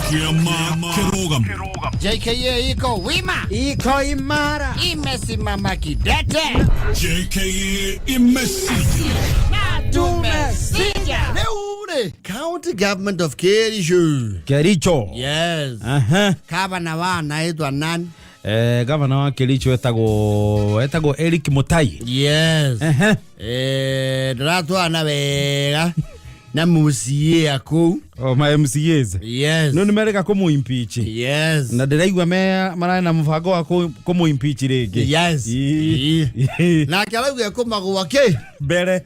Kiama Kirugamo. JKA iko wima, Iko imara. Imesimama kidete. JKA imesija. Na tumesija. Rĩu rĩ, County Government of Kericho. Kericho. Yes. Aha. Gavana wa anaitwa nani? Gavana wa Kericho etagwo Eric Mutai. Yes. Ehe. Ndĩratwarana wega na MCA kũu. O ma MCAs. Yes. No nĩ mereka kũmũ impeach. Yes. Na ndĩraigua me mararĩ na mũbango wa kũmũ impeach rĩngĩ. Yes. Ii. Ii. Nake arauga ekũmagũa kĩ? Mbere.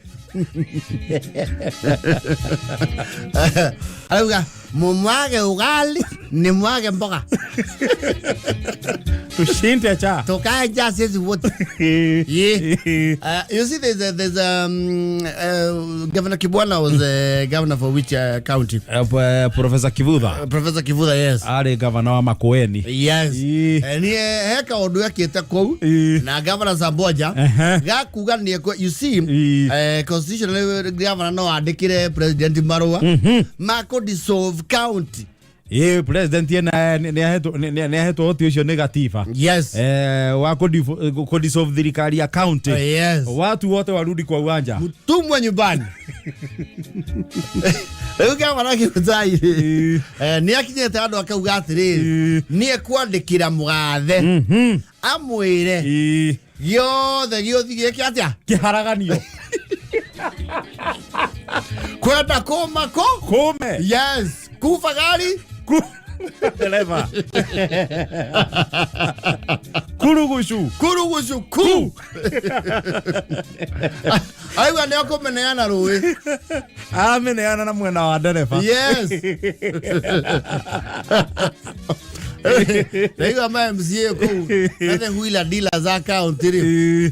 Arauga mumwage ugali ni mwage mboga. Tushinde cha. Tukae njaa sisi wote. Yeah. You see, there's Governor Kibwana was governor for which county? Professor Kivutha. Professor Kivutha, yes. Arĩ gavana wa Makueni. Yes. Ii. Ni he kaundu ekite kuu Ii. na Governor Samboja gakuga ni you see, Ii. constitutionally governor no andikire president marua ma kũ dissolve county. Ĩ, president ena nĩ ahetwo ũhoti ũcio nĩ gatiba. Wa kudissolve thirikari ya county. Oh, yes. Watu wote warudi kwa uwanja. Mtumwe nyumbani. Rĩu gavana Kimutai nĩ akinyĩte andũ akauga atĩrĩrĩ, nĩ ekwandĩkĩra mũgathe amwĩre gĩothe gĩũthi gĩke atĩa? Kĩharaganio. Kwenda kũma kũ? Kũme. Yes, kufa gari. Dereva kurugucu. Kurugucu ku aigua nĩ akũmeneana rũĩ. Ameneana na mwena wa ndereba. Yes, ndaigua ma MCA kũu na the wheeler dealers a county rĩ,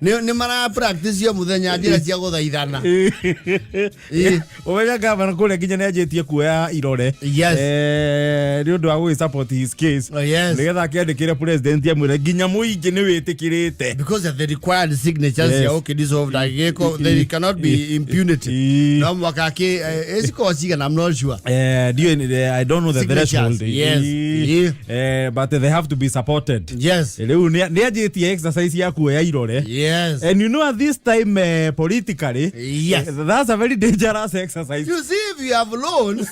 nĩ mara practice o mũthenya njĩra cia gũthaithana. Ũmenya gavana kũrĩa nginya nĩ anjĩtie kuoya irore. Nĩ ũndũ wa gũgĩ support his case. Oh, yes. Nĩgetha akĩandĩkĩre president amwĩre nginya mũingĩ nĩ wĩtĩkĩrĩte. Because of the required signatures ya ũkĩdissolve ndangĩgĩkwo, there cannot be impunity. No mwaka kĩ ĩcikorwo cigana, I'm not sure. I don't know the Signatures, threshold. yes. But they have to be supported. Rĩu nĩ anjĩtie exercise ya kuoya irore. And you know, at this time, politically, that's a very dangerous exercise. You see, if you have loans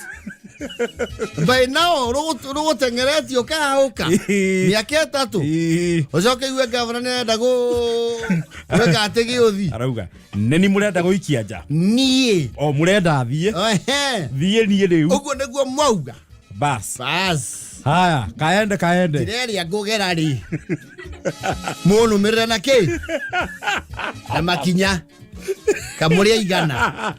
by now rũgũteng'eretio kahũka mĩaka 3, ũcoke igue gavana nĩ arenda gwĩka atĩ gĩũthi. Arauga nĩ mũrenda gũikia nja. Niĩ. O mũrenda thiĩ. Ehe. Thiĩ niĩ rĩu. Ũguo nĩguo mwauga. Bas. Bas. Haya, kaende kaende. Njĩra ĩrĩa ngũgera rĩ, mũnũmĩrĩre na kĩ na makinya kamũrĩ aigana.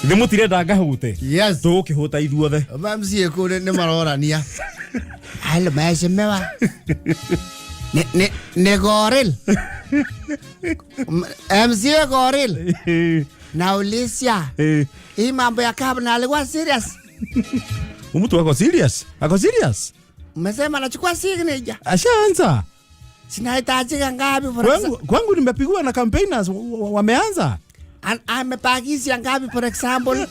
Nĩ mũtirenda ngahute. Yes. Tũgũkĩhũta ithuothe. Ma MCA kũu nĩ marorania, "Halo mheshimiwa, ni Goril, MCA Goril, naulizia hii mambo ya gavana alikuwa serious?" Mtu ako serious, ako serious. Umesema anachukua signature. Ashaanza. Zinahitajika ngapi for Kwangu nimepigwa na campaigners wameanza. Amepakizia ngapi, for example?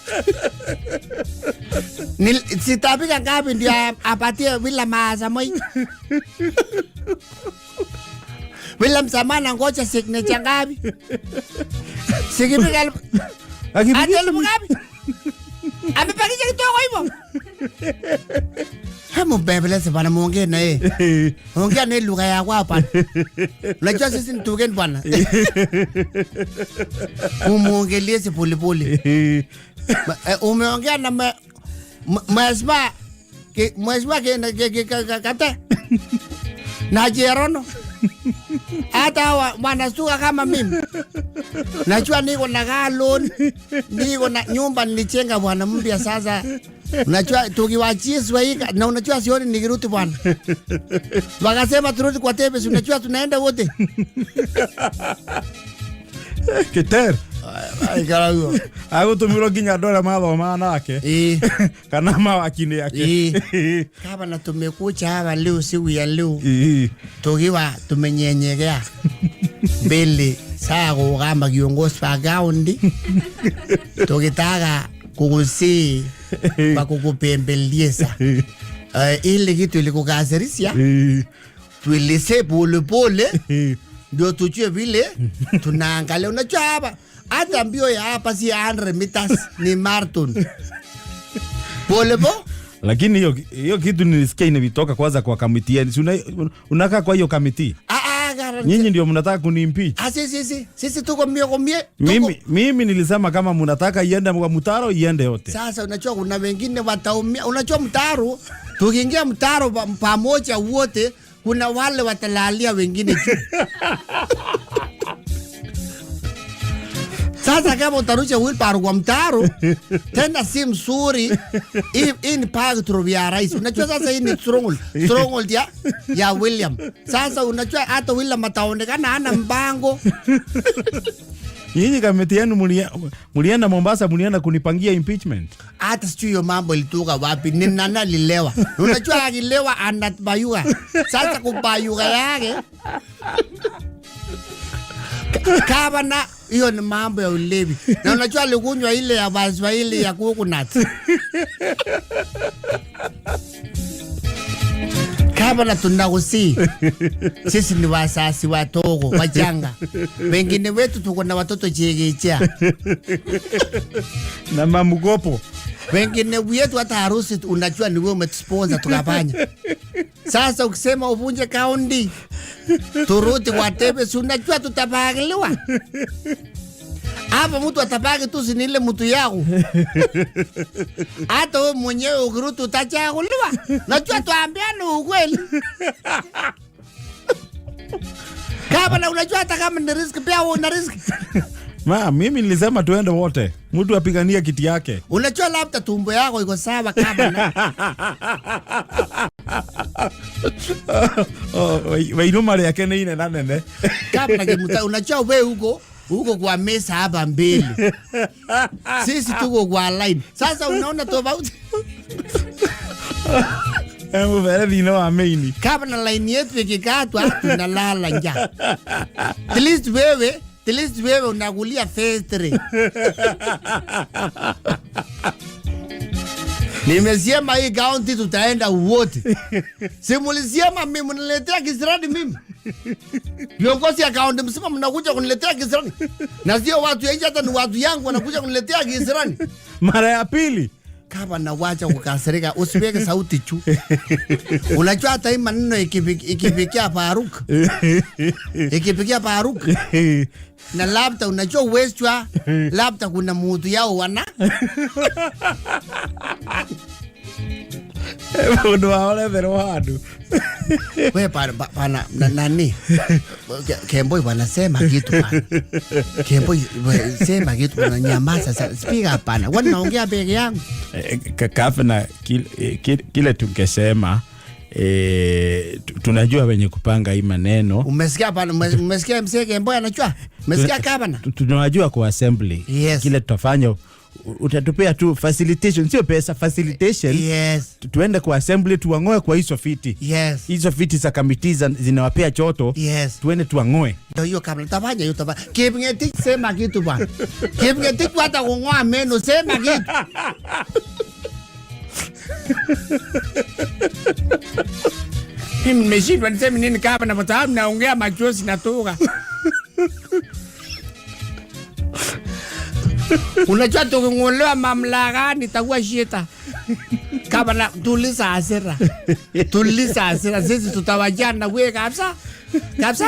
Zitapika ngapi ndio apatie William Samoei? William Samoei ngoja signature ngapi? Sikipika Akipigia hata 2,000 ngapi? Amepakisha kidogo hivyo. Hebu mbembeleze bwana, muongee na yeye. Ongea na lugha ya kwao bwana. Unajua sisi ni Tugen bwana. Umuongelie polepole. Umeongea na mheshimiwa kate na Jerono, hata wanasuka kama mimi. Najua niko na car loan, niko na nyumba nilijenga bwana mpya sasa. Unajua tukiwachia Swahili na unajua sioni nikirudi bwana. Wakasema turudi kwa tebe, si unajua tunaenda wote. Kiter. Aikaraguo. Agũtũmirwo nginya andũ arĩa mathomaga nake kana mawakini ake. Kama na tumekuja hapa leo, siku ya leo, tukiwa tumenyenyekea mbele saa kama kiongozi wa kaunti, tukitaka kukusii. Kwa kukupembeleza. Ile kitu ilikukasirisha tueleze pole pole ndio tujue vile tunaangalia. Unajua hapa hata mbio ya hapa si 100 meters, ni marathon. Pole po. Lakini hiyo kitu nilisikia inavitoka kwanza kwa kamiti yenu. Si unakaa kwa hiyo kamiti? Nyinyi ndio mnataka kuniimpeach. Ah, si. Sisi tuko mio kwa mie. Mimi nilisema kama mnataka iende kwa mtaro iende yote. Sasa unajua kuna wengine wataumia. Unajua mtaro, tukiingia mtaro pamoja wote, kuna wale watalalia wengine juu. Sasa kama utarusha wheelbarrow kwa mtaro, tena si mzuri. Hii ni park ya rais. Unajua sasa hii ni stronghold. Stronghold ya William. Sasa unajua hata William ataonekana hana mpango. Nyinyi kamiti yenu mulienda Mombasa, mulienda kunipangia impeachment. Hata sijui hiyo mambo ilitoka wapi. Ni nani alilewa? Unajua akilewa anabayuka. Sasa kubayuka yake Kavana, hiyo ni mambo ya ulevi. Na unajua alikunywa ile ya Waswahili ya coconut. Kavana, tunakusi. Sisi ni wasasi watogo, wachanga. Wengine wetu tuko na watoto chekechea. Na mamgopo. Wengine wetu hata harusi unajua ni wewe umetusponsor tukafanya. Sasa ukisema uvunje kaunti, turudi kwa tebe, si unajua tutapagiliwa. Hapa mtu atapaki tu si ile mtu yako. Hata wewe mwenyewe ukirudi utachaguliwa. Najua tuambiane ukweli. Kama na unajua hata kama ni risk pia wewe una risk. Ma, mimi nilisema tuende wote. Mtu apiganie kiti yake. Unajua labda tumbo yako iko sawa kama na. Oh, wainuma yake ni ine na nene. Kama na kimuta, unajua wewe huko kwa mesa hapa mbele. Sisi tuko kwa line. Sasa unaona tofauti? Hebu vere thina wa maini. Kama na line yetu ikikatwa tunalala njaa. At least wewe unakulia first. Nimesema hii county tutaenda wote. Si mulisema mimi mniletea kisirani mimi. Viongozi ya county msema mnakuja kuniletea kisirani. Na sio watu ya nje, hata ni watu yangu wanakuja kuniletea kisirani. Mara ya pili. Kama na wacha kukasirika, usiweke sauti juu. Unajua hata hii maneno ikifikia Faruk. Ikifikia Faruk. Na labda unajua uwezwa, labda kuna mtu yao wana. Mundu wao retherwo handu. We pana, na, nani? Kemboi wanasema kitu bana. Kemboi, we, sema kitu bana, nyamaza sasa. Speak up bana. Kwani naongea peke yangu? Gavana, kile tungesema, tunajua wenye kupanga hii maneno. Umesikia bana, umesikia mzee Kemboi anajua? Umesikia gavana? Tunajua kwa assembly. Yes. Kile tutafanya, utatupea tu facilitation, sio pesa, facilitation. Yes. Tuende kwa assembly tuangoe kwa hizo fiti. Yes. Hizo fiti za committee zinawapea choto. Yes. Tuende tuangoe. Ndio hiyo kabla tafanya hiyo tafanya. Kipngetich sema kitu bwana. Kipngetich hata kung'oa meno sema kitu. Mimi nimeshindwa niseme nini kama na mtaalamu naongea machozi natoka. Unajua tuking'olewa mamlaka nitakuwa shita. Kama na tuliza hasira. Tuliza hasira sisi tutawajana wewe kabisa. Kabisa.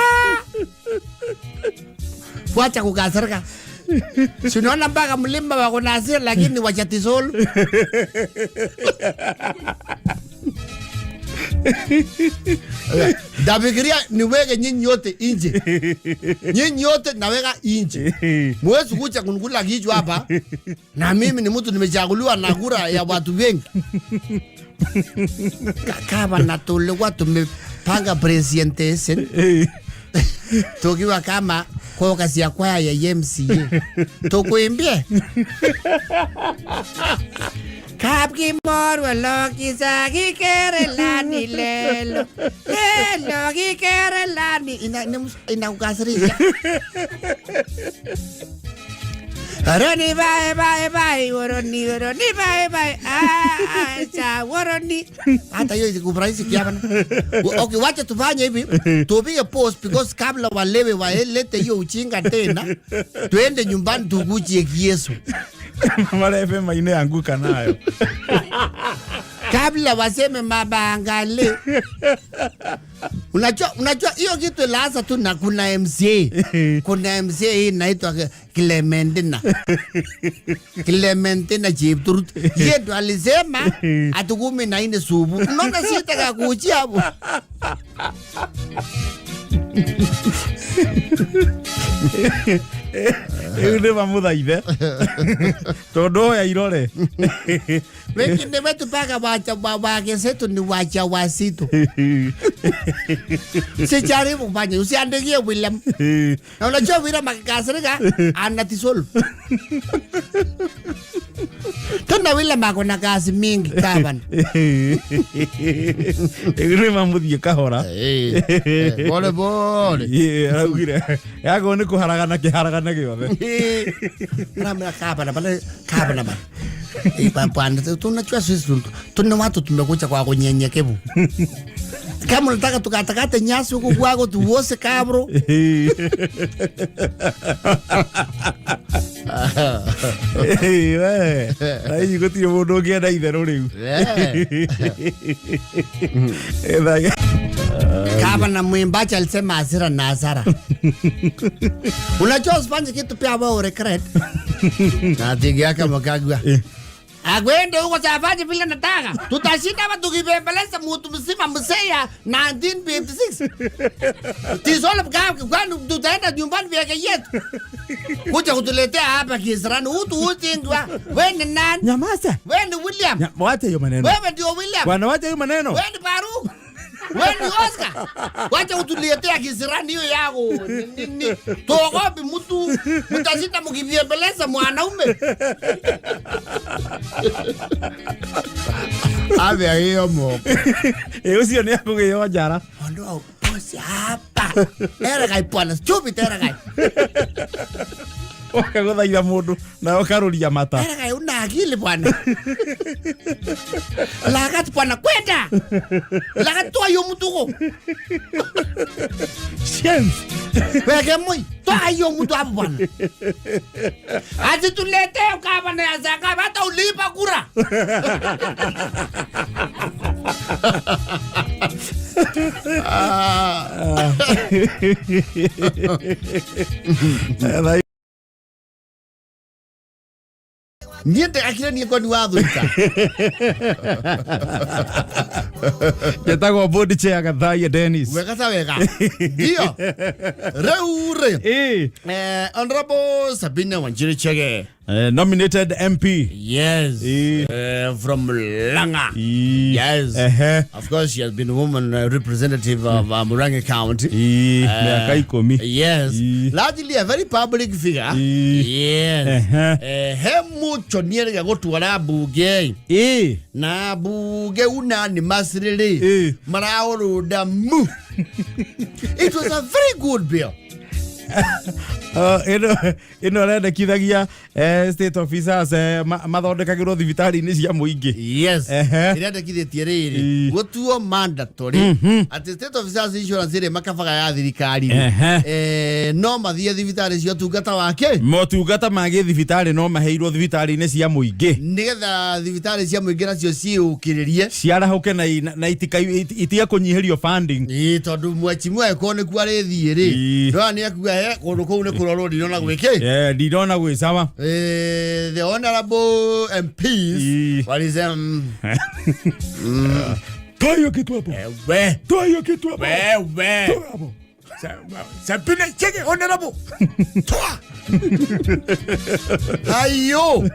Wacha kukasirika. Si unaona mpaka mlima wako na hasira lakini wachatisolu. Ndafikiria niweke nyinyi yote nje. Nyinyi yote naweka nje. Mwezi kuja kunikula kichwa hapa. Na mimi ni mtu nimechaguliwa na kura ya watu wengi. Kama na tulikuwa tumepanga presentation. Tukiwa kama kwa kazi ya kwaya ya MCA. Tukuimbie. Kapkimorwa lokisa kikerelani lelo. Lelo kikerelani. Inakukasirisha. Oroni bae bae bae oroni oroni bae bae ah cha oroni. Hata hiyo isikufurahishi kiabana. Okay, wacha tufanye hivi. Tupige pause because kabla walewe waelete hiyo uchinga tena. Tuende nyumbani tukujie Yesu. Marebe maine anguka nayo. Kabla waseme mabangale. Unajua hiyo kitu ilaanza tu na kuna MCA. Kuna MCA hii inaitwa Clementina. Clementina Chepturut. Yeye ndo alisema ati 14 subu. Unaona sitaka kuchia hapo. Rĩu nĩ mamũthaithe tondũ oya irore. Wengine wetu mpaka wake zetu ni wacha wazito. Sijaribu kufanya, usiandikie William. Na unajua William akikasirika anatisolve. Tena William ako na kazi mingi gavana. Rĩu nĩ mamũthiĩ kahora. Pole pole. Araugire yago nĩ kũharagana kĩharagana gĩothe. Ramla gavana pale gavana bana. Bwana, tunajua sisi tuna watu tumekuja kwa kunyenyekevu. Kama unataka tukatakate nyasi huku kwako tuose kabro. We, na hihi gũtirĩ mũndũ ũngĩenda itherũ rĩu. Gavana mwimbaji alisema hasira na hasara. Unajua usifanye kitu pia wewe uregret. Na tigi yake Makagwa. Akwende huko safanye vile nataka. Tutashinda hapa tukibembeleza mtu mzima mzee ya 1956. Tisole kwani tutaenda nyumbani vyake yetu. Kuja kutuletea hapa kisirani utu utingwa. Wewe ni nani? Nyamaza. Wewe ni William. Wacha hiyo maneno. Wewe ndio William. Bwana wacha hiyo maneno. Wewe ni Baruk. Wewe ni Oscar. Wacha kutuletea kisirani hiyo yako. Nini? Tuogopi mtu. Mtashinda mkivyembeleza mwanaume. Ave hiyo mo. Ucio nĩ akũgĩo njara. Ondoa upuzi hapa. Era kai bwana, stupid era kai. Ũkagũthaitha mũndũ na ũkarũria mata. Era kai una akili bwana. Lagat bwana kwenda. Lagat toa hiyo mtu huko. Shenzi. Weke moi, toa hiyo mtu hapo bwana. Asituletee gavana ya Zakayo hata ulipa kura. Niende akira ni kwa ni wathuita. Njĩtagwo board chair Gathaiya Dennis. Wega ta wega. Ndio. Rĩu rĩ. Honorable Sabina Wanjiru Chege. Nominated MP. Yes. From Langa. Yes. Of course, she has been a woman representative of Murang'a County. Miaka 10. Yes. Largely a very public figure. Yes. He mucho nierega gũtwara bunge. Na bunge unanimously rĩ. Maraũrũnda mu. It was a very good bill. Ĩno ĩrendekithagia state officers mathondekagĩrwo thibitarĩ-inĩ cia mũingĩ. Yes. Ĩrendekithĩtie rĩrĩ gũtuo mandatory atĩ state officers insurance ĩrĩa makabaga ya thirikari no mathiĩ thibitarĩ cia ũtungata wake. Motungata ma gĩthibitarĩ no maheirwo thibitarĩ-inĩ cia mũingĩ nĩgetha thibitarĩ cia mũingĩ nacio ciĩũkĩrĩrie ciarahũke na itige kũnyihĩrio funding. Tondũ mwechimua angĩkorwo nĩkuo arĩthiĩ rĩ ndona nĩ akuga he kũndũ kũu nĩ kũrorwo ndinona gwĩkĩ. Ndinona gwĩ sawa. The honorable MPs walisema toa hiyo kitu hapo. Wewe. Toa hiyo kitu hapo. Wewe. Toa hapo. Sabina Chege honorable. Toa. Ayo.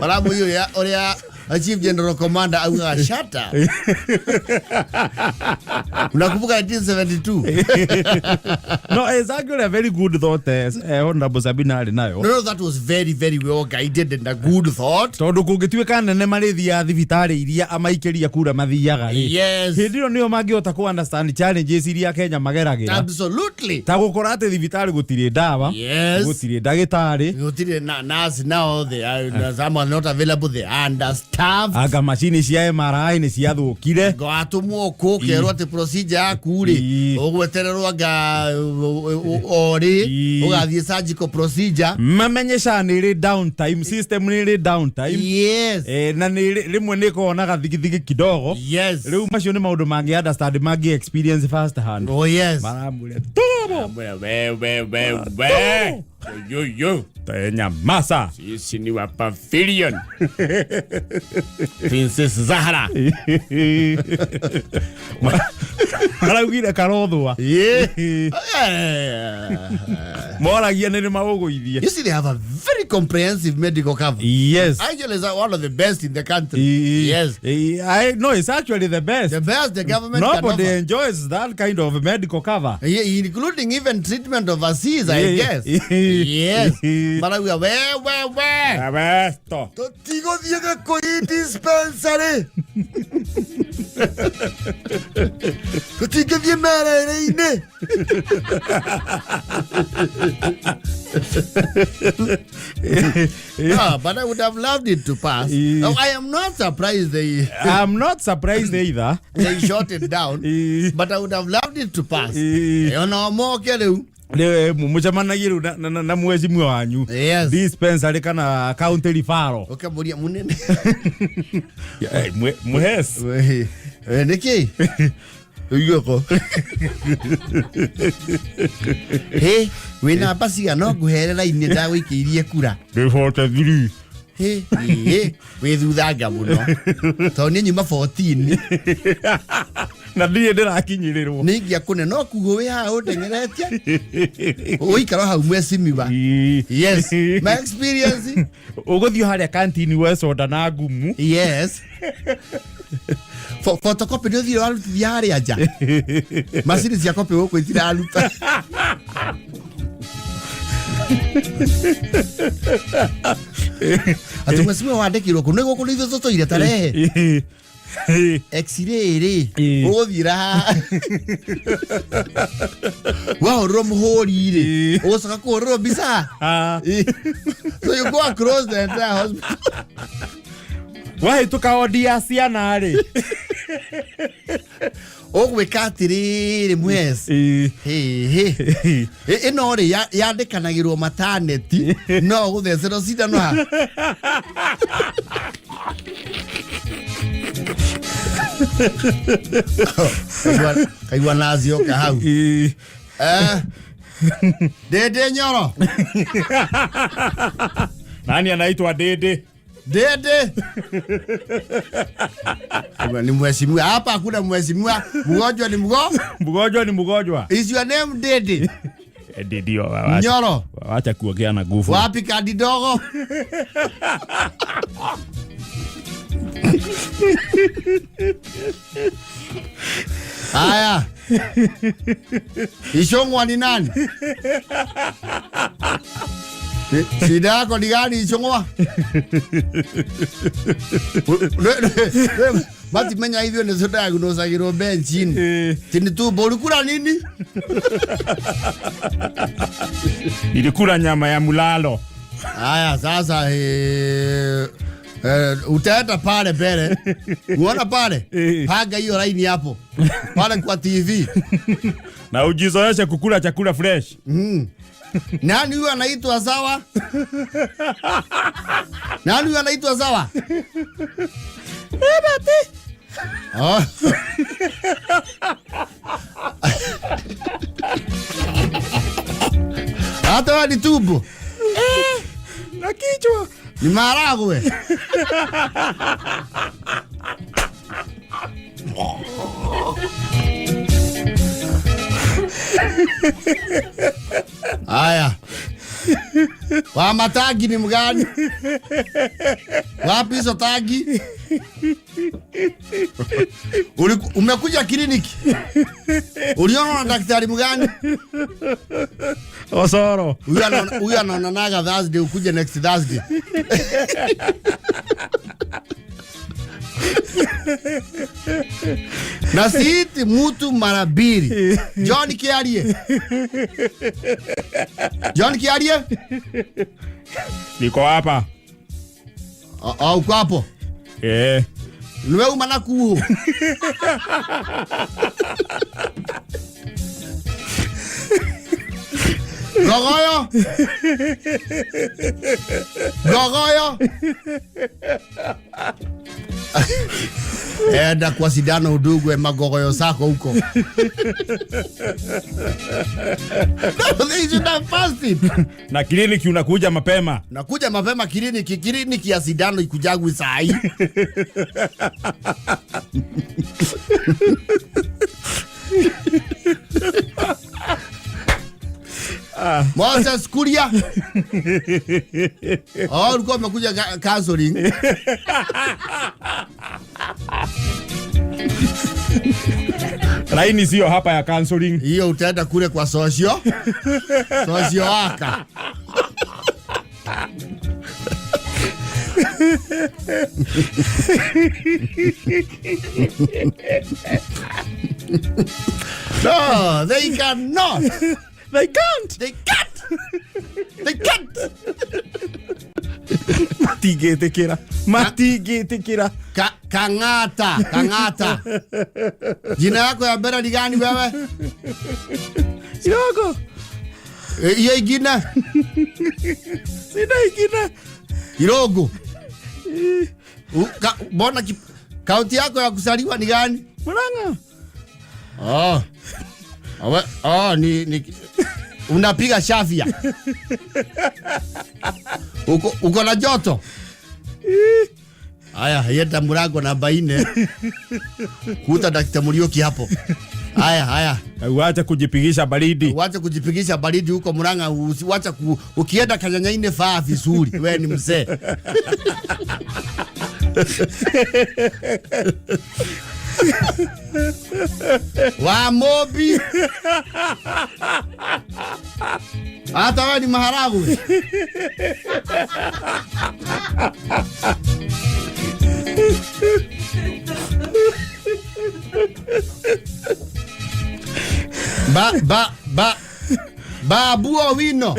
Maramu hiyo ya oria Chief General Commander augaga, "Shut up." Unakumbuka 1972? No, it's actually a very good thought, Honorable Sabina arĩ nayo. No, that was very, very well guided and a good thought. Tondũ kũngĩtuĩka nene marĩthiaga thibitarĩ iria amaikĩria kura mathiaga rĩ, hĩndĩ ĩyo nĩo mangĩhota kũ understand challenges iria Kenya mageragĩra, ta gũkora atĩ thibitarĩ gũtirĩ ndawa, gũtirĩ ndagĩtarĩ, gũtirĩ na nurse. Now they are, some are not available, they are understaffed. Anga macini cia MRI nĩ ciathũkire. Watũmwo kũ ũkerwo atĩ procedure yaku rĩ, ũgwetererwo anga orĩ ũgathiĩ surgical procedure. Mamenye SHA nĩ ĩrĩ downtime, system nĩ ĩrĩ downtime. Na nĩ rĩmwe nĩ ĩkoragwo na gathigithigi kidogo. Rĩu macio nĩ maũndũ mangĩ understand, mangĩ experience first hand. Oh yes. Maramwĩra tobo. We, we, we, we. Yo, yo. Tenyamaza. Sisi ni wa Pavilion. Princess Zahra. Maraugire karothwa. Moragia nĩ maũgũithie. You see, they have a very comprehensive medical cover. Actually, it's one of the best in the country. Yes. I no, it's actually the best. The best the government Nobody can offer. enjoys that kind of medical cover. Yeah, including even treatment overseas, I guess. Yes. Marauga, we, we, we. Abesto. Tũtigũthiĩ Gĩkũyũ dispensary. Tũtingĩthiĩ merere-inĩ. Ah, but I would have loved it to pass. Oh, I am not surprised they I'm not surprised either. they shot it down, but I would have loved it to pass. Ona moke rĩu. Rĩu mũcemanagie rĩu na mwecimua wanyu dispensary kana county referral. Ũkamũria, "Mũnene." Muhes. Nĩkĩ ũiguĩko hĩ wĩna mba cigana ngũhere raini ndagũikĩirie kura? Ndĩ 43. Hĩ hĩ, wĩ thuthanga mũno tondũ niĩ nyuma 14. Na ndirĩ ndĩrakinyĩrĩrwo. Nĩ ingia kũne no kugo wĩ haha ũndengeretie ũikara hau, mwecimiwa. Yes, my experience. Ũgũthiĩ harĩa kantini we soda na ngumu. Yes. Photocopy nĩ ũthire warutithia harĩa nja, macini cia copy gũkũ itiraruta. Atĩ mwecimiwa wandĩkirwo kũ nĩ gũkũ nĩ ithuĩ tũtũire tarehe x-ray rĩ, ũgũthiĩra haha wahũrĩrwo mũhũri rĩ, ũgũcoka kũhũrĩrwo mbica. So you go across the entire hospital. Wahĩtũka wondi ya ciana rĩ, Ũgwĩka atĩrĩrĩ, mwes hĩ ĩno rĩ, yandĩkanagĩrwo mataneti no gũthecerwo cindano haha. Kaigua nacioka hau. Ndĩndĩ Nyoro. Nani anaitwa Dede? Dede ni mheshimiwa hapa, hakuna mheshimiwa, mgonjwa ni Mgonjwa ni mgonjwa. Is your name Dede? Dede. Nyoro? Wacha kuongea na nguvu. Wapi kadi dogo? Haya, Ichung'wah ni nani? Shida yako ni gani, Ichung'wah? Matimenya ithuĩ nĩ tũdiagnosagĩrwo bench-inĩ. Ti nĩ tumbo ulikula nini? Nilikula nyama ya mulalo. Haya sasa, utaenda pale mbele. Uona pale? Panga hiyo line hapo. Pale kwa TV. Na ujizoeshe kukula chakula fresh. Nani huyu anaitwa Sawa? Nani huyu anaitwa Sawa? Oh. Hata wewe ni tumbo. Na kichwa. Ni maharagwe. Haya. Wa matagi ni mgani? Wapi hizo tangi? Umekuja kliniki? Uliona na daktari mgani? Osoro. Huyu anaonanaga Thursday, ukuje next Thursday. Na siiti mtu mara mbili. John Kiarie. John Kiarie? Niko hapa. Uko hapo? Eh. Niwe umana kuo. Gogoyo. Gogoyo. Enda kwa sindano udugwe magogoyo sako huko. No, they should have fasted. Na kliniki unakuja mapema. Nakuja mapema kliniki, kliniki ya sindano ikujagwi saa hii. Moses Kuria. Oh, ulikuwa umekuja counseling. Laini sio hapa ya counseling. Hiyo utaenda kule kwa socio. Socio waka. No, they cannot. They can't. They can't. They can't. Matingĩtĩkĩra. Matingĩtĩkĩra. Kang'ata, Kang'ata. Jina yako ya mbere ni gani wewe? Iroko. Hiyo ingine? Sina ingine. Irogo. Mbona kaunti yako ya kuzaliwa ni gani? Murang'a. Oh. Awe, oh, ni unapiga shafia. Uko na joto? Aya, yenda mlango namba 4. Kuta Daktari Muriuki hapo. Haya, haya. Uache kujipigisha baridi. Uache kujipigisha baridi huko Murang'a, uache ukienda Kanyanyaine faa vizuri. Wewe ni mzee. Wa Mobi. Hata wewe ni maharagwe. Ba ba ba Babu Owino.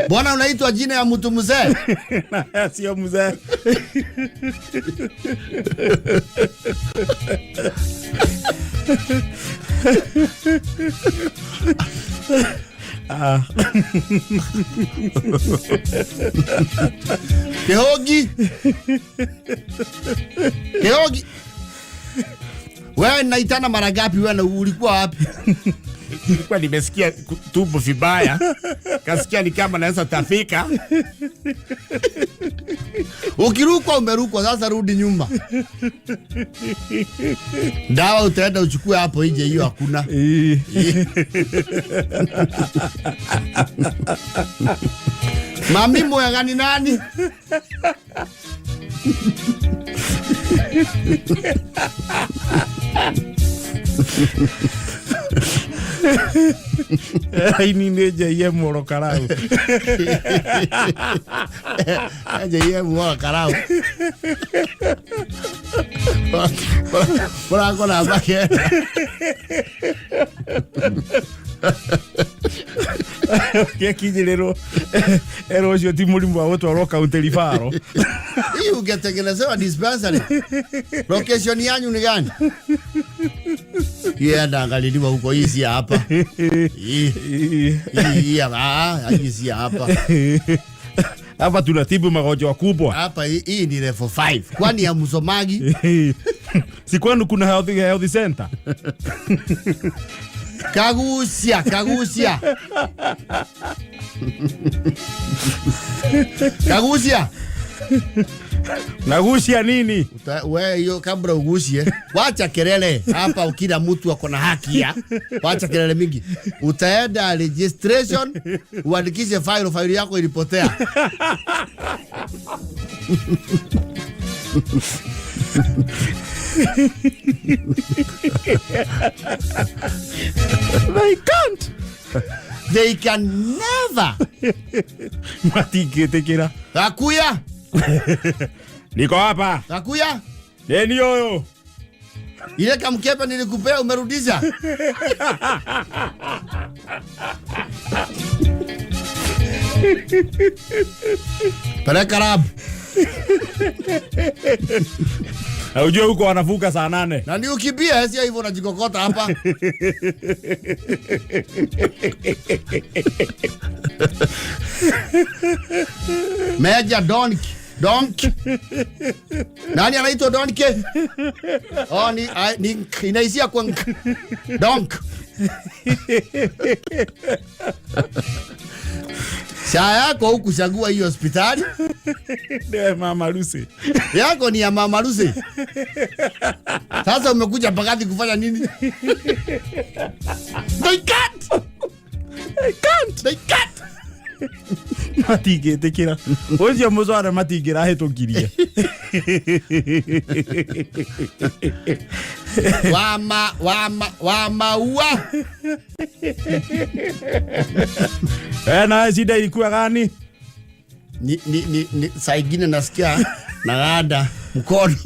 Bwana unaitwa jina ya mtu mzee? Sio mzee. Kehogi. Kehogi. Wewe naitana mara ngapi wewe na ulikuwa wapi? Nilikuwa nimesikia tumbo vibaya. Kasikia ni kama naweza tafika. Ukirukwa umerukwa, sasa rudi nyuma. Dawa utaenda uchukue hapo nje, hiyo hakuna. Mami mwega ni nani? Ini nĩ JM oro karau. JM oro karau. Mũrango namba kenda. Gĩkinyĩrĩrwo erwo ũcio ti mũrimũ wa gũtwarwo county referral. Hii ungetengenezewa dispensary. Location yanyu ni gani? Yeye anaangaliliwa huko, hii si hapa. Hii hii si hapa. Hapa tunatibu magonjwa kubwa. Hapa hii ni level 5. Kwani ya msomagi? Si kwenu kuna health center? Kagusia, kagusia. Kagusia. Nagucia nini? Wewe hiyo kabla ugusie, wacha kelele hapa, kila mtu ako na haki ya. Wacha kelele mingi. Utaenda registration uandikishe file, file yako ilipotea. They can't. They can never. Matingĩtĩkĩra. Gakuya, Niko hapa. Gakuya. Neni huyo? Ile kamkepe nilikupea umerudisha? Peleka lab. Na ujue huko wanavuka saa 8. Na ni ukimbia sio hivyo unajikokota hapa. Meja Donk. Donk. Nani anaitwa Donk? Oh, ni inaishia kwa nk. Donk. Saa yako hukuchagua hiyo hospitali. Ndiye Mama Lucy. Yako ni ya Mama Lucy. Sasa umekuja Mbagathi kufanya nini? They can't. They can't. They can't. Matingĩtĩkĩra. Ũcio mũcwara matingĩrahĩtũkirie. Wa maua. Na shida ilikuwa gani? Ni saa ingine nasikia naganda mkono.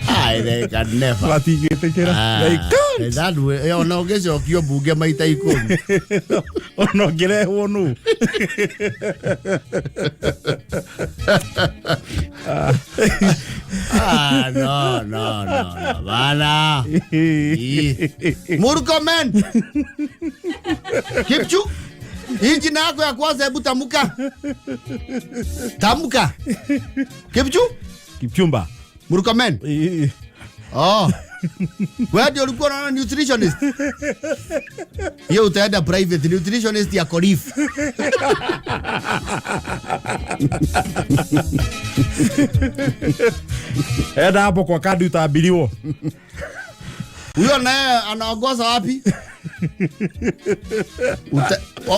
Ai, they can never. Matingĩtĩkĩra. They can't. That way, ona ũngĩcokio mbunge maita 10. Ona ũngĩrehwo nũ. Ah, no, no, no, no. Bana. Murkomen. Kipchu. Hii jina yako ya kwanza hebu tamka. Tamka. Kipchu? Kipchumba. Murkomen. Oh. Wewe ndio ulikuwa unaona nutritionist. Hiyo utaenda private nutritionist ya Korif. Enda hapo kwa kadi utaambiliwo. Huyo naye anaongoza wapi?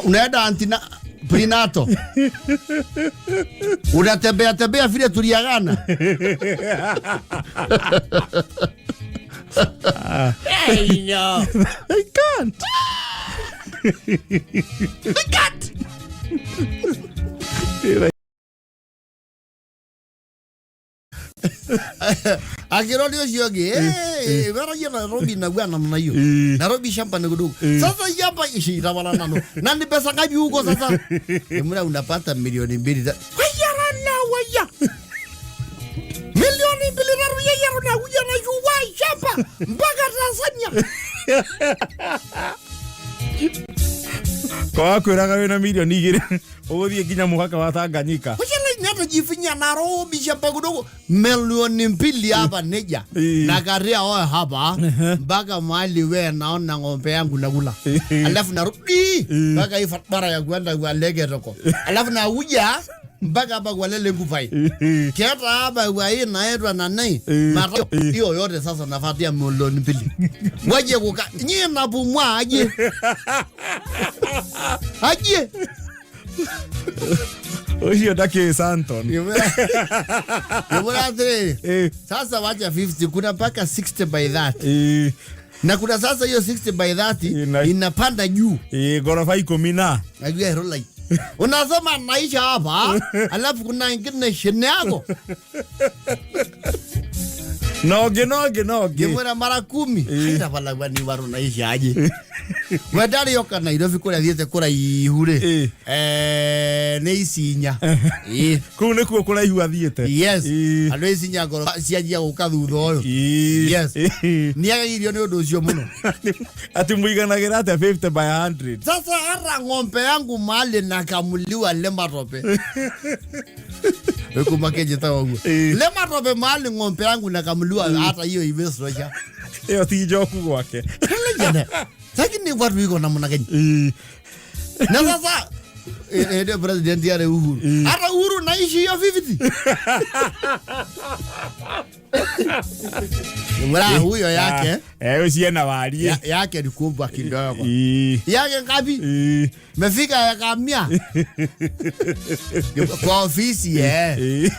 Unaenda antina prenatal. Unatembea tembea vile tuliagana. Hey, no. They can't. They can't. Akirori ucio ũngĩ, weragia Nairobi na namna hiyo. Nairobi shamba ni kidogo. Sasa hapa ishi itawala nano. Na ni pesa ngapi huko sasa? Mura unapata milioni 2. Waya na waya. Milioni 2 na ruya ya na huya na yuwa shamba mpaka Tanzania. Kwa kwiraga wina milioni 2 uguthie nginya muhaka wa Tanganyika. Jifinya Nairobi shamba kidogo milioni 2 hapa neja. Na karia oe hapa mpaka mahali we naona ng'ombe yangu nakula. Alafu narudi mpaka hii barabara ya kwenda kwa Lege toko. Alafu nakuja mpaka hapa kwa Lele Nguvai. Kiata hapa kwa hii naitwa na nai. Mara hiyo yote sasa nafatia milioni 2. Waje kuka nyie mnapumua aje. Aje. Ucio ndakĩ Santon. Yubura atĩrĩrĩ. Sasa wacha 50 kuna mpaka 60 by 30. Na kuna sasa hiyo 60 by 30 inapanda juu. Gorofa 10 na. Najua hilo like. Unasoma maisha hapa, alafu kuna ingine chini yako. Noge noge noge. Ngimwira mara 10. Haita bala ni waru naisha aje. Wendari yoka Nairobi kuria thiete kuraihu ri. Nĩ Isinya. Kũu nĩkuo kũraihu athiĩte. Yes. Andũ a Isinya ngoro cianjia gũka thutha ũyũ. Yes. Nĩageirio nĩ ũndũ ũcio mũno. Ati mũiganagĩra atĩa 50 by 100. Sasa hata ng'ombe yangu mahali nakamuliwa le matope. Wekuma keje ta ũguo. Le matope mahali ng'ombe yangu nakamuliwa hata hiyo imesosha. Ĩyo ti njoku gwake. Lakini watu iko namna gani? Na sasa Hĩndĩ ĩyo president yarĩ Uhuru. Hata Uhuru naishi hiyo 50. Mra huyo yake Eh, ucio ena warie. Yake ni kubwa kidogo. Ii. Yake ngapi? Ii. Mefika ya kamia. Kwa ofisi eh. Ii.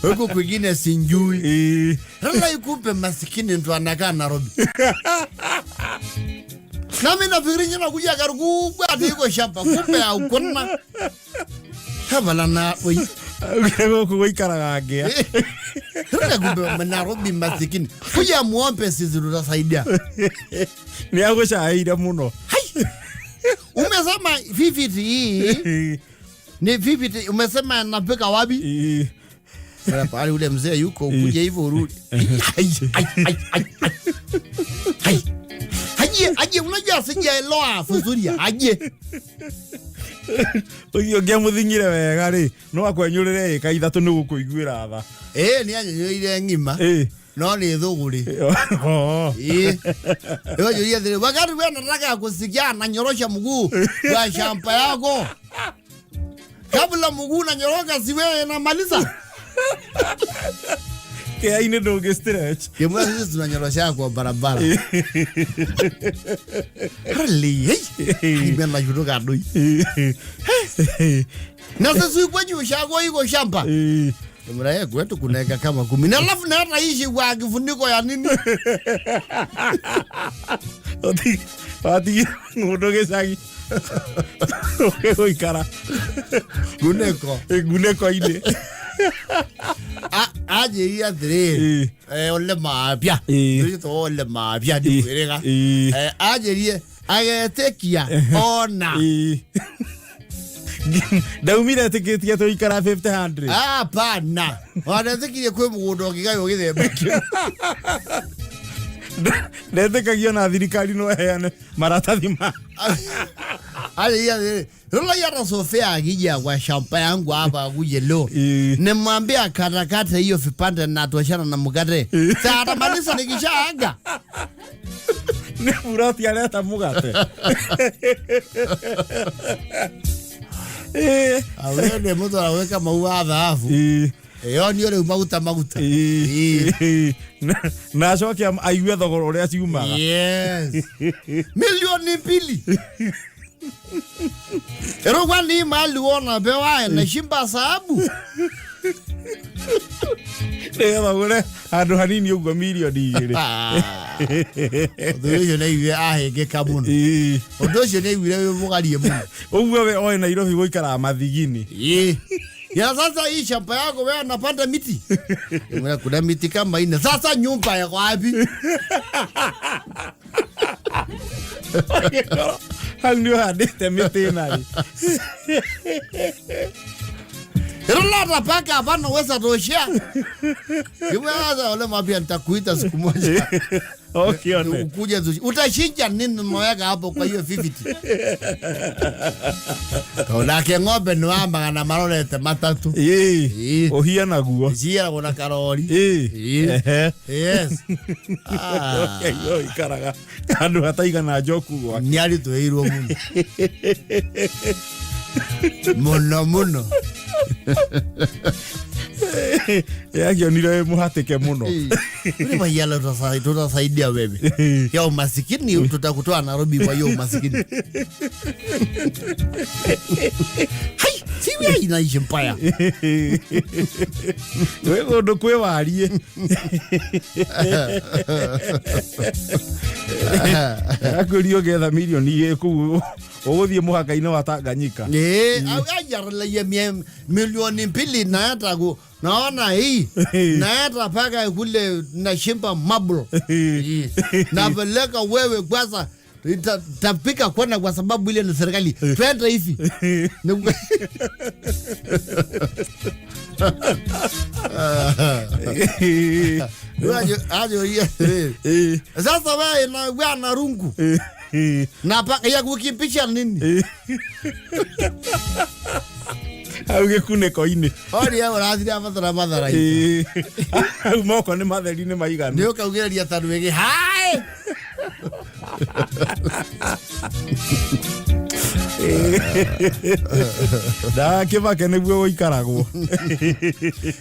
Huku kwingine sinjui. Ii. Sasa ikumbe masikini ndo anakaa Nairobi. Nami nafikiri nyina kuja gari kubwa ati iko shamba kumbe hakuna. Kabala na oi. Augire gũkũ gũikaraga ngĩa. Sasa kumbe Nairobi masikini. Kuja muombe sisi tutasaidia. Nĩ agũcaĩire mũno. Hai. Umesema 50 hii Ii. ni 50 umesema napika wapi? Ii. Sasa pale ule mzee yuko ukuje hivyo urudi. Ai ai ai ai. ai. Hai. Aje aje unajua sijaelewa vizuri aje. Ũcio ũngĩamũthing'ire wega rĩ, no akwenyũrĩre ĩka ithatũ nĩ gũkũiguĩra tha. Eh ni anyenyoire ng'ima Ĩ. no ni thuguri. Oh. Eh. Wewe julia thiri wakati wewe unataka kusikia ananyorosha mguu kwa shamba yako. Kabla mguu unanyoroka si wewe unamaliza. Kĩainĩ ndũngĩ stretch. Kimwe sisi tunanyorosha kwa barabara. Really? Hey. Mimi nashutuka adui. Na sisi kwenye ushago iko shamba. Ii. Mraye kwetu kuna eka kama 10. Na alafu na hata ishi kwa kifuniko ya nini? Watigire mũndũ gĩcagi ũke gũikara Guneko. ngunĩko-inĩ. Aje iya thiri. Eh ole mapya. Ĩ. Tuito ole mapya ndi kwirega. Ĩ. Eh ajerie agetekia ona. Ĩ. Ndaumire etĩkĩtie tũikara 50 Hapana. Wanatekirie kwĩ mũgũnda ũngĩgaywo gĩthemba kĩu. Ndetĩkagia ona thirikari no ĩheane maratathi ma Aje thiri. Rola ya Sofia akija kwa shamba yangu hapa akuje leo. Ĩ. Nimwambia katakata hiyo vipande na tuachana na mkate. Sasa atamaliza nikishaaga. nĩ buroti areta mũgate. Ĩ. Awene mtu anaweka maua ya dhahabu. Ĩ. Ĩyo nĩ rĩu maguta maguta. Ĩ. Ĩ. Na acoke aigue thogora ũrĩa ciumaga. Yes. Milioni 2. Erogwa ni mali wona bewa na shimba sababu. Nĩgetha ũgũre handũ hanini ũguo mirioni 2. Ũndũ ũcio nĩ aiguire ahĩngĩka mũno. Ĩ. Ũndũ ũcio nĩ aiguire wĩ mũgarie mũno. Ũguo we oĩ Nairobi gũikaraga mathigini. Ĩ. Ya sasa hii shamba yako wewe unapanda miti. Mwana kuna miti kama ine. Sasa nyumba yako wapi? Hau nĩ ũhandĩte mĩtĩ ĩna rĩ. Rola paka hapana weza toshea. Kimwe ole mapia nitakuita siku moja. Ũkĩone. Ukuje tu. Utashinja nini unaweka hapo kwa hiyo 50? Kaonake ng'ombe ni wa magana marorete matatu. Ĩ. Ĩ. Ũhia naguo. Ciaragwo na karori. Ĩ. Ĩ. Ehe. Yes. Ah. Ũikaraga handũ hataigana njoku gwake. Nĩ aritũhĩirwo mũno. Mũno mũno. Yakĩonire wĩ mũhatĩke mũno. Ule mayala tutasaidia wewe. Ya umasikini tutakutoa Nairobi kwa hiyo umasikini. Hai, si wewe inaishi mbaya. Gwĩ kũndũ kwĩ wariĩ. Akwĩria ũngĩetha mirioni igĩrĩ kũu ũgũthiĩ mũhaka-inĩ wa Tanganyika. Eh, ajarelaye milioni 2 naenda ku naona hii naenda paka kule na shimba mabro. Napeleka wewe kwanza tapika kona kwa sababu ile ni serikali. Twende hivi. Ajo Ĩ. Sasa wewe na wewe na rungu. Na paka ya kukipisha nini? Hau gĩkunĩko-inĩ. Ori ya ũrathire abatara mathara. Ĩ. Hau moko nĩ matheri nĩ maiganu. Nĩ ũkaugĩrĩria ta rwĩgĩ. Hai! Ndakĩmake nĩguo gũikaragwo.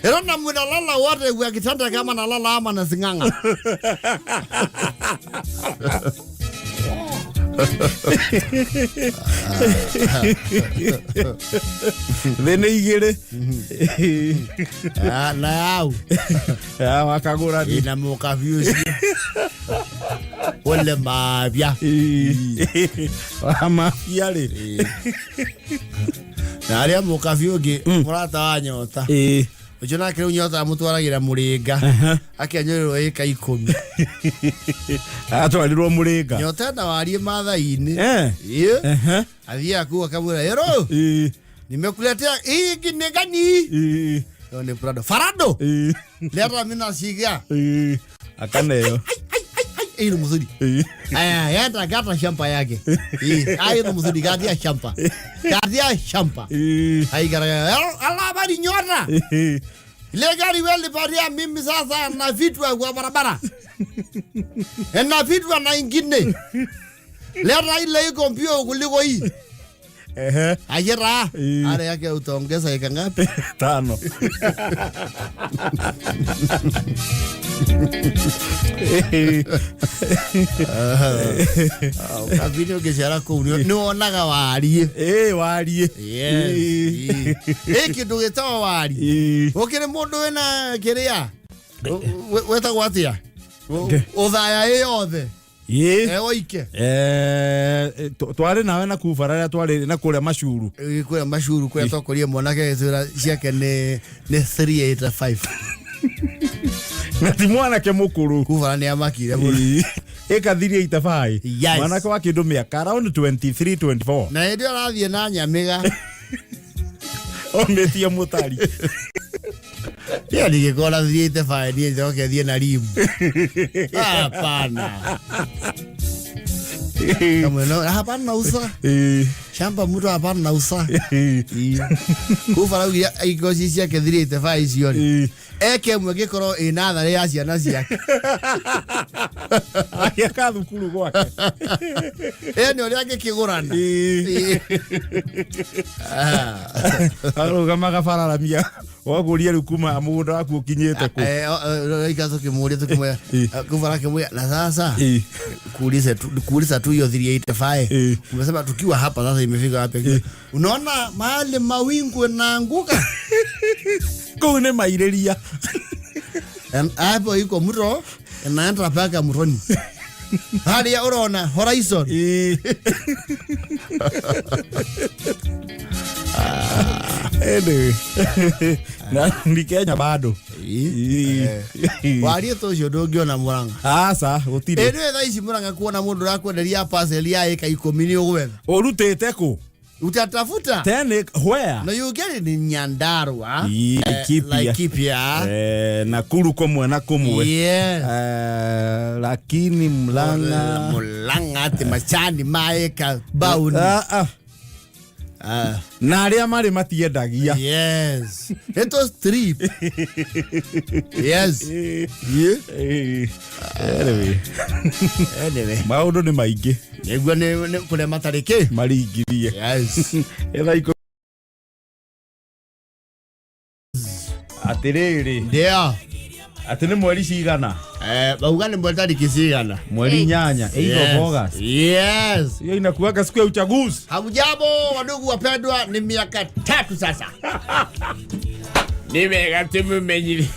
Ĩrona mnalala wote kwa kitanda kama nalala ama na sing'ang'a. Thĩ nĩ igĩrĩ. Ah, na yau. Ya wakagũrani. Ina mũkabi ũcio. Wale mabia. Wa mafia rĩ. Na arĩa mũkabi ũngĩ mũrata wa nyota. Ũcio nake rĩu nyota amũtwaragĩra mũrĩnga. Akĩanyũrĩrwo ĩka 10. Atwarirwo mũrĩnga. Nyota na wariĩ mathai-inĩ. Ĩĩ. Athiaga kũu akamwĩra, "Ero, nimekuletea hii ni gani?" Hiyo ni Prado. Farado. Leta mimi nasikia. Akaneo. Hii ni mzuri. Aya, yenda gata shamba yake. Hii ni mzuri gatia shamba. Gatia shamba. Hai gara. Allah bari nyota. Ile gari wewe lipatia mimi sasa na vitu kwa barabara. Na vitu na ingine. Leta ile iko mbio kuliko hii. Ajira. Are yake utaongeza eka ngapi? 5. Kabini ũngĩcera kũu nĩ wonaga wariĩ. Wariĩ. Yes. Kĩndũ gĩtagwo wariĩ. Gũkĩrĩ mũndũ wĩna kĩrĩa? Wetagwo atĩa? Ũthaya ĩ yothe. Oike. Twarĩ nawe na kuu bara rĩrĩa twarĩ na kũrĩa macuru. Kũrĩa macuru kũrĩa twakorire mwanake gĩtwĩra ciake nĩ 385. Na ti mwanake mũkũrũ. Kuu bara nĩ amakire mũno. Ĩka 385. Yes. Mwanake wa kĩndũ mĩaka around 23 24. Na hĩndĩ ĩyo arathiĩ na nyamĩga. Omĩtie mũtari. Pia ningekuwa 385 niĩ njoke thiĩ na rimu. Hapana. Kamwena hapana nausa. Shamba mtu hapana nausa. Kufa raugire iko ciake 385 icio rĩ. Eke ĩmwe ĩngĩkorwo ĩ natharĩ ya ciana ciake. Agĩaka thukuru gwake. Ĩ nĩ ũrĩa angĩkĩgũrana. Arũgamaga bararamia wagũria rĩu kuma mũgũnda waku ũkinyĩte kũ. Raika tũkĩmũria tũkĩmwĩra kufa akĩmwĩra na sasa kuuliza tu hiyo 385. Umesema tukiwa hapa sasa imefika wapi? Unaona mahali mawingu yanaanguka. Kũu nĩ mairĩria. Hapo iko mto inaenda mpaka mtoni. Hali ya urona horizon. Anyway. Na ni Kenya bado. Wariĩ ta ũcio ndũngĩona Murang'a. Aca, gũtirĩ. Ĩ nĩwe thaa ici Murang'a kuona mũndũ ũrakwenderia parcel ya ĩka 10 nĩ ũgwetha. Ũrutĩte kũ? Utatafuta. Tene where? No you get it in Nyandarua. Laikipia. Laikipia. Nakuru kumwe na kumwe. Yes. Lakini Murang'a. Murang'a ati macani maeka bauni. Na arĩa marĩ matiendagia. Yes. It was trip. Yes. Yeah. Anyway. Anyway. Maũndũ nĩ maingĩ. Nĩguo nĩ kũrĩa matarĩ kĩ? Maringirie. Yes. Etha ikũ. Atĩrĩrĩ. Ndio. Atĩ nĩ mweri cigana? Bauga nĩ mweri tarĩki cigana? Mweri 8, 8 of August. Yes. Hiyo inakuwaga siku ya uchaguzi. Hamjambo wandugu wapendwa, ni miaka 3 sasa. Ni wega tumumenyithie.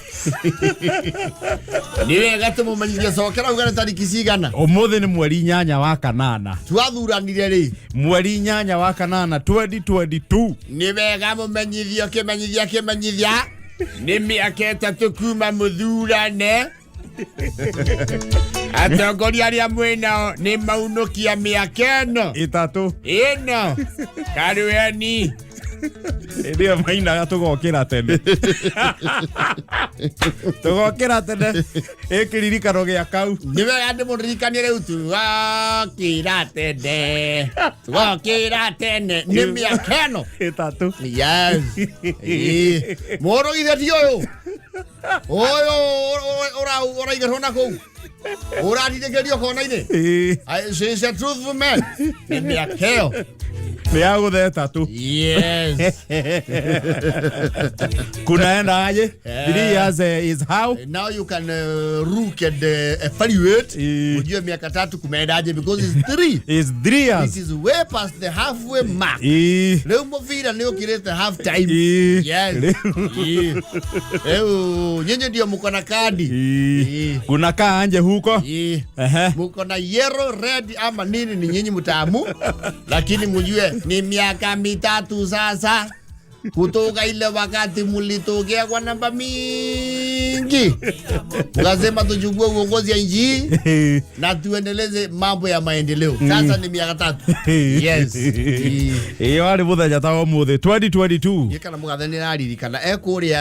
Ni wega tumumenyithie cokera uga nĩ tarĩki cigana? Ũmũthĩ nĩ mweri 8 wa kanana. Twathuranire rĩ? Mweri 8 wa kanana 2022. Ni wega mũmenyithio kĩmenyithia kĩmenyithia. Nĩ mĩaka 3 kuma mũthurane. Atongoria arĩa mwĩnao nĩ maunũkia mĩaka ĩno. 3. Ĩno. Karueni. Hĩndĩ ĩyo mainaga tũgokĩra tene. Tũgokĩra tene ĩ kĩririkano gĩa kau. Nĩ wega ndĩmũririkanie rĩu tũgokĩra tene. Tũgokĩra tene nĩ mĩaka ĩno. 3. Yes. Mũndũ githĩ ti ũyũ? Ũyũ ũraigatwo na kũu. Ũratindĩkĩrio kona-inĩ. She's a truthful man. Nĩ mĩaka ĩyo. Nĩ ya gũtheta tu. Yes. Kunaenda aje? 3 years is how? Now you can look and evaluate. Ujue miaka 3 kumeendaje, because it's 3. Is 3 years. It is way past the halfway mark. Rĩu mũbira nĩ ũkĩrĩte half time. Yes. Rĩu nyinyi ndio mko na kadi. Kunakaa anje huko? Ehe. Mko na yellow, red ama nini, ni nyinyi mtamu, lakini mjue ni miaka 3 sasa kutoka ile wakati mulitokea kwa namba mingi mkasema tuchukue uongozi ya nchi hii na tuendeleze mambo ya maendeleo. Sasa ni miaka 3. Yes. Ĩyo arĩ mũthenya ta ũmũthĩ 2022. Gĩkana mũgathe nĩ raririkana ekũrĩa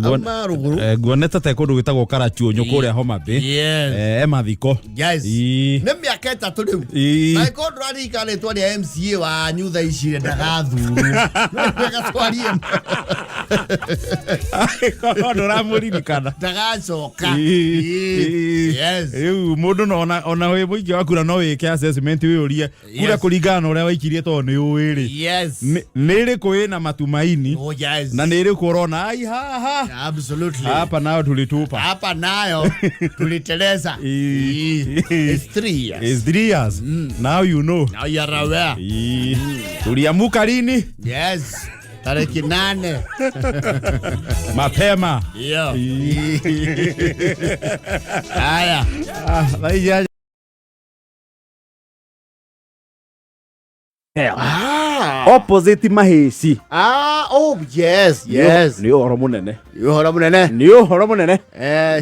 auma rũgũrũ. Nguonete te kũndũ gwĩtagwo Karachuonyo kũrĩa Homa Bay. Yes. E mathiko. Yes. Nĩ mĩaka 3 rĩu. Angĩkorwo ndũraririkana rĩtwa rĩa MCA wanyu thaa ici rĩ, ndagathurwo. Wega twarie. Korwo ndũramũririkana. Ndagacoka. Yes. Rĩu mũndũ no ona wĩ mũingĩ wa kura no wĩke assessment wĩyũrie kura kũringana na ũrĩa waikirie tondũ nĩ ũĩ rĩ. Nĩ ĩrĩkũ ĩna matumaini Oh yes. na nĩ ĩrĩkũ ũrona ai haha Absolutely. hapa nayo tulitupa. Hapa nayo tuliteleza. It's 3 years. It's 3 years. Now you know. Now you are aware. Tuliamuka lini? Yes. Tariki 8. Mapema. Ndio. Haya. Ah, thaa inya. Opposite Mahĩci. Ah, oh yes. Nĩ ũhoro mũnene. Nĩ ũhoro mũnene. Nĩ ũhoro mũnene.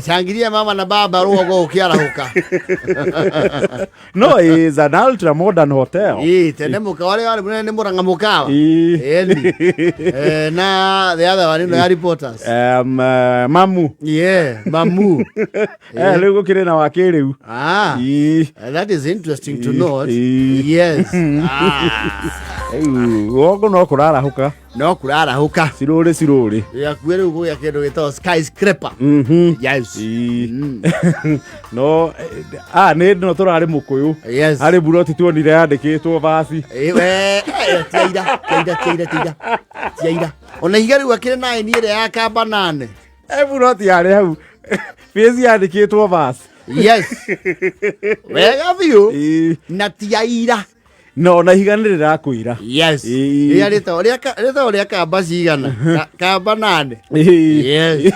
Shangiria mama na baba rũgongo ũkĩarahũka. No, is an ultra modern hotel. Ĩ, tene mũkawa ũrĩa warĩ mũnene nĩ Mũrang'a mũkawa. Ĩni. Na the other one ĩno ya reporters. Mamu. Yeah, mamu. Rĩu gũkĩrĩ na wa kĩrĩu. Ah. That is interesting to note. Yes. Ah. Rĩu gũkũ no kũrarahũka. No kũrarahũka. Cirũrĩ cirũrĩ. Gĩakuĩ rĩu gũgĩa kĩndũ gĩtagwo skyscraper. Yes. No ah nĩ no tũrarĩ mũkũyũ. Yes. Harĩ buroti tuonire yandĩkĩtwo basi. We, tiaira, tiaira, tiaira, tiaira. Tiaira. Ona ihiga rĩu akĩrĩ na ĩni ĩrĩa ya kamba nane. Buroti yarĩ hau. Basi yandĩkĩtwo basi. Yes. Wega biũ. Na tiaira. No na ihiga nĩ rĩrakwĩra. Yes. Rĩrĩa rĩtagwo rĩtagwo rĩa kamba cigana? Kamba 8. Yes.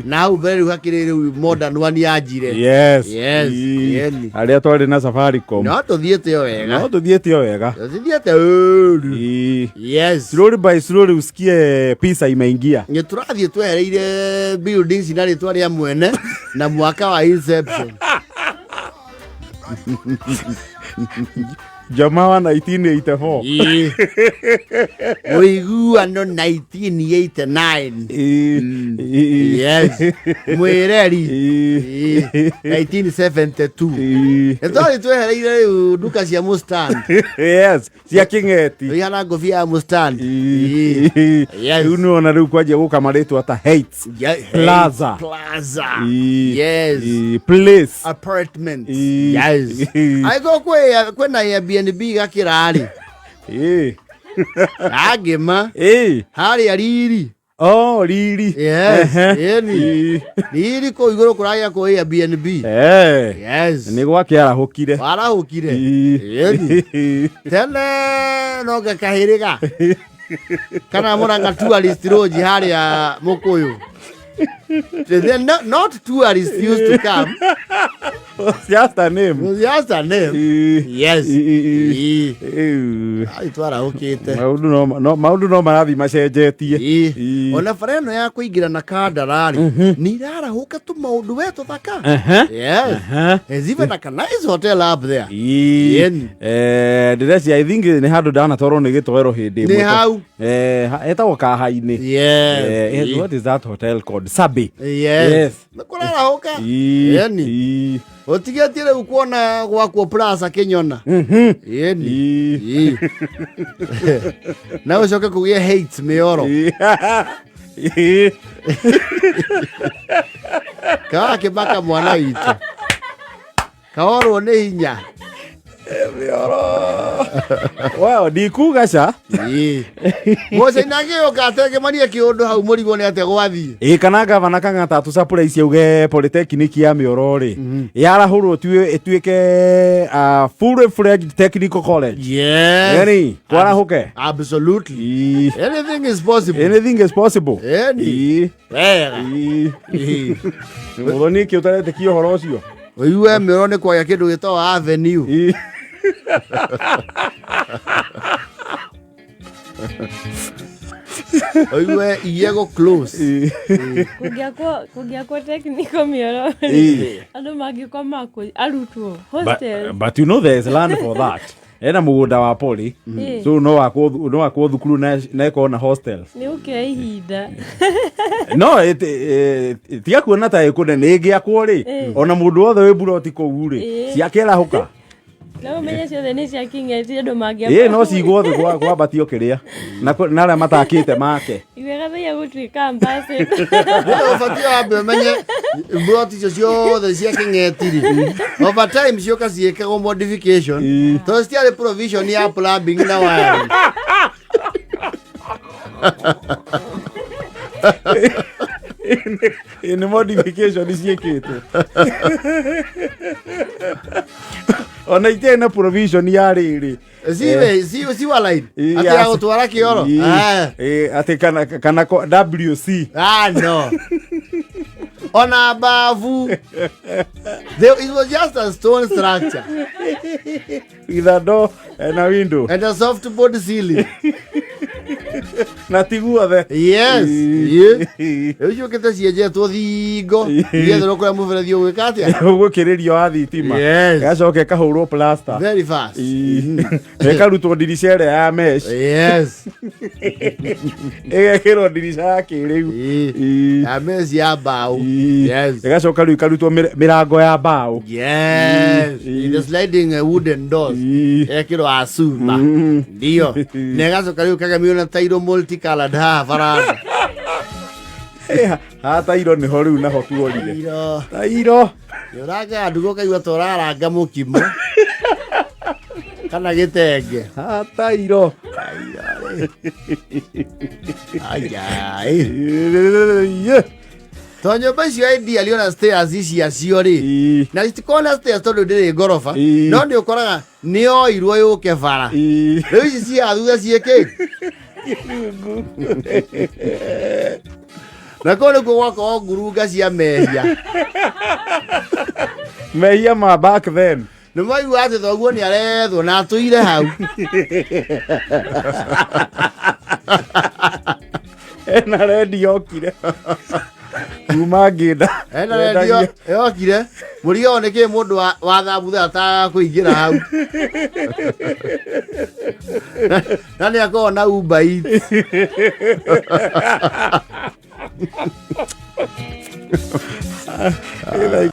Na hau mbere rĩu hakĩrĩ rĩu modern one yanjire. Yes. Yes. Yeni. Arĩa twarĩ na Safaricom. No tũthiĩte o wega. No tũthiĩte o wega. Tũthiĩte ũru. Yes. Slowly by slowly usikie pesa imeingia. Nĩ tũrathiĩ twehereire buildings na rĩtwa rĩa mwene na mwaka wa inception. Jamaa wa 1984. Mũiguano 1989. Yes. Mwĩreri. 1972. Nĩ twarĩ twehereire rĩu nduka cia mũstand. Yes, cia Kĩng'eti. Ihana ngobia ya mũstand. Yes. Rĩu nĩwona rĩu kwanjia gũka marĩtwa ta Heights Plaza. Plaza. Yes. Place. Apartment. Yes. Angĩkorwo kwĩna Airbnb gakĩra-rĩ. Agĩma. Harĩa Riri. Oh, Riri. Yes. Ehe. Ĩni. Riri kũu igũrũ kũragĩa kũ Airbnb. Yes. Nĩ gwakĩarahũkire. Warahũkire. Ĩni. Tene no ngakahĩrĩga. Kana Mũrang'a tourist lodge harĩa Mũkũyũ. Then not tourists used to come. Just a name. It was just a name. Yes. Ai twarahũkĩte. Maũndũ no marathiĩ macenjetie. Ona bara ĩno ya kũingĩra na Kandara rĩ, nĩ irarahũka tũmaũndũ we tũthaka. Yes. There's even a nice hotel up there. Ĩni. Ndĩreciria I think nĩ handũ ndanatwarwo nĩ gĩtoero hĩndĩ Nĩ ĩmwe. hau. Hetagwo Kaha-inĩ. Yes. What is that hotel called? Sabi. Yes. Yes. Nĩ kũrarahũka. Ĩni. Ũtigĩtie rĩu kuona gwakwo plaza Kĩnyona. Ĩni. Na ũcoke kũgĩe Heights mĩoro. Kawa kĩmaka mwana witũ. Kaorwo nĩ hinya. Wow, ndikuga ca. Mũcaina ngĩũka atengemanie kĩũndũ hau mũrigwo nĩ atĩa gwathiĩ. Ĩ kana gavana Kang'ata atũ surprise auge polytechnic ya Mĩoro rĩ yarahũrwo ĩtuĩke fully fledged technical college. Yes. Yani kwarahũke. Absolutely. Ĩ, Anything is possible. anything is possible. Ĩni. Ĩ, Wega. ĩ. Ĩ. Mũthoni kĩ ũtaretĩkia ũhoro ũcio? Ũigue Mĩoro nĩ kwagĩa kĩndũ gĩtagwo avenue. Ĩ. Ũigue Iyego close. Ĩ. Kũngĩakwo technical Mĩoro Ĩ. andũ mangĩkoma kũ arutwo hostel. But you know there is land for that. Ena mũgũnda wa poli. Ĩ. So no wakwo thukuru na ĩkorwo na hostels. Nĩ ũkĩoya ihinda. No tiga kuona ta ĩkũnene ĩngĩakwo rĩ ona mũndũ wothe wĩ buroti kũu rĩ ciakĩarahũka. No ũmenye ciothe nĩ cia kĩng'eti andũ mangĩakwo. Ĩ no cigwo thĩ kwambatio kĩrĩa na arĩa matakĩte make. Iwe gathaia gũtuĩka ambassador. Ũbatiĩ wambe ũmenye mburoti icio ciothe cia kĩng'eti rĩ, over time cioka ciĩkagwo modification tondũ citiarĩ provision ya plumbing na wiring. Ĩ nĩ modification ciĩkĩtwo. Ona itiarĩ na provision ya rĩrĩ. Sewer line atĩ ya gũtwara kĩoro. Atĩ kana WC. Ah, no. Ona bavu. It was just a stone structure. With a door and a window. And a soft board ceiling. Na ti guothe. Yes. Yeah. Rĩu ciũkĩte cienjetwo thingo igetherwo kũrĩa mũberethi ũgwĩka atĩa? Ũgũkĩrĩrio wa thitima. Yes. Ĩgacoka ĩkahũrwo plaster. Very fast. Ĩkarutwo ndirica ĩrĩa ya mesh. Yes. Ĩgekĩrwo ndirica ya kĩrĩu. Ya mesh ya mbaũ. Yes. Ĩgacoka rĩu ĩkarutwo mĩrango ya mbaũ. Yes. The sliding wooden doors. Ĩgekĩrwo acuma. Ndio. Na ĩgacoka rĩu ĩkagemio na tairo multicolored haha baranda. Haha tairo nĩho rĩu naho tuorire. Tairo. Tairo. Nĩ ũrangaga ndugo ũkaigua ta ũraranga mũkimo. Kana gĩtenge. Haha tairo. Aya. To nyũmba icio ideally ona stairs ciacio rĩ, na citikoragwo na stairs tondũ ndĩrĩ ngoroba, no nĩ ũkoraga nĩ yoirwo yũke bara. Rĩu ici cia thutha ciĩkĩ? Na kũu nĩkuo gwakorwo ngurunga cia mehia. Mehia ma back then. Nĩ maigua atĩ thoguo nĩ arethwo na atũire hau. Ena rendi yokire. Kuma ngĩnda. Ena rendi yokire. Mũrigo nĩ kĩ mũndũ wa thambutha atagaga kũingĩra hau. Na nĩ akoragwo na Uber Eats. Like